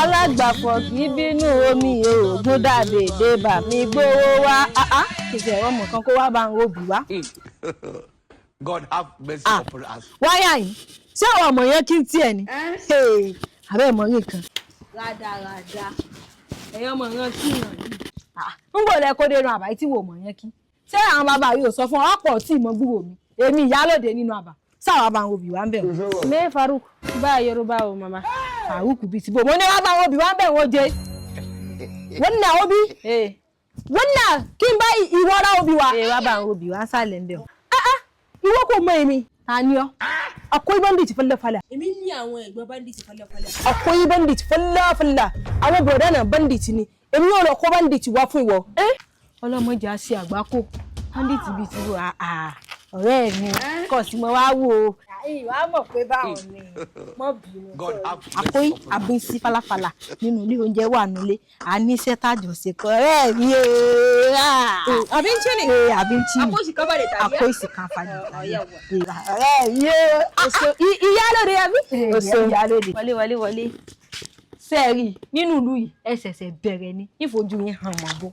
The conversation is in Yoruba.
Alágbàfọ̀ kì í bínú omi òògùn dàbí débà mi gbówó wá. Kìsẹ̀ ẹ̀rọ mọ̀ kan kó wá bá ń robì wá. God have mercy Ah. upon us. Wáyà yìí, ṣé àwọn ọmọ yẹn kí n tiẹ̀ ni? Àbẹ́ ẹ̀ mọ̀ rí nǹkan. Rádaràda, ẹ̀yin ọmọ yẹn kí yàn yìí. Ń gbọ́dọ̀ ẹ kó dénú àbá tí wò mọ̀ yẹn kí. Ṣé àwọn bàbá yìí ò sọ fún ọ ọ̀pọ̀ tí ìmọ̀ gbúrò mi? Èmi ìyálòde nínú àbá. Sáwà bá ń obì wá ń bẹ̀ wọ́n. Me Faruk ba Yoruba o, mama. Faruk bíi ti bò. Mo ní wá bá ń obì wá ń bẹ̀ wọ́n jẹ. Wọ́n ní obì. Eh, Wọ́n ní kí n bá ìwọ ra obì wá. eh, wá bá ń obì wá sálẹ̀ ń bẹ̀ wọ́n. Ìwọ kò mọ èmi. Ta ni ọ́? Akwai bandit falla-falla. Èmi ní àwọn ẹ̀gbọ́n bandit fọlọ́fọlọ́. Akwai bandit falla-falla. Àwọn bọ̀dá náà bandit ni. Èmi yóò lọ kó bandit wá fún ìwọ. Ọlọ́mọdé á ṣe àgbákò. Bandit bíi ti wò, ọ̀rẹ́ mi kọ̀ sí mo wá wò ó. Ìwà mọ̀ pé báwọn ni mọ̀ bínú. God have mercy Akwai upon us. abinci falafala nínú ilé oúnjẹ wà nílé. A ní iṣẹ́ tájọ ṣe kọ́ ọ̀rẹ́ mi o. Abinci ne? Eh, abinci ne. Akwai shinkafa da taliya? Akwai shinkafa da taliya. Ọ̀rẹ́ mi o. Ìyálòde àbí? Ìyálóde. Wọlé, wọlé, wọlé. Sẹ́ẹ̀rì nínú ìlú yìí, ẹ ṣẹ̀ṣẹ̀ bẹ̀rẹ̀ ni, ìfojú yín hàn mọ́ bó.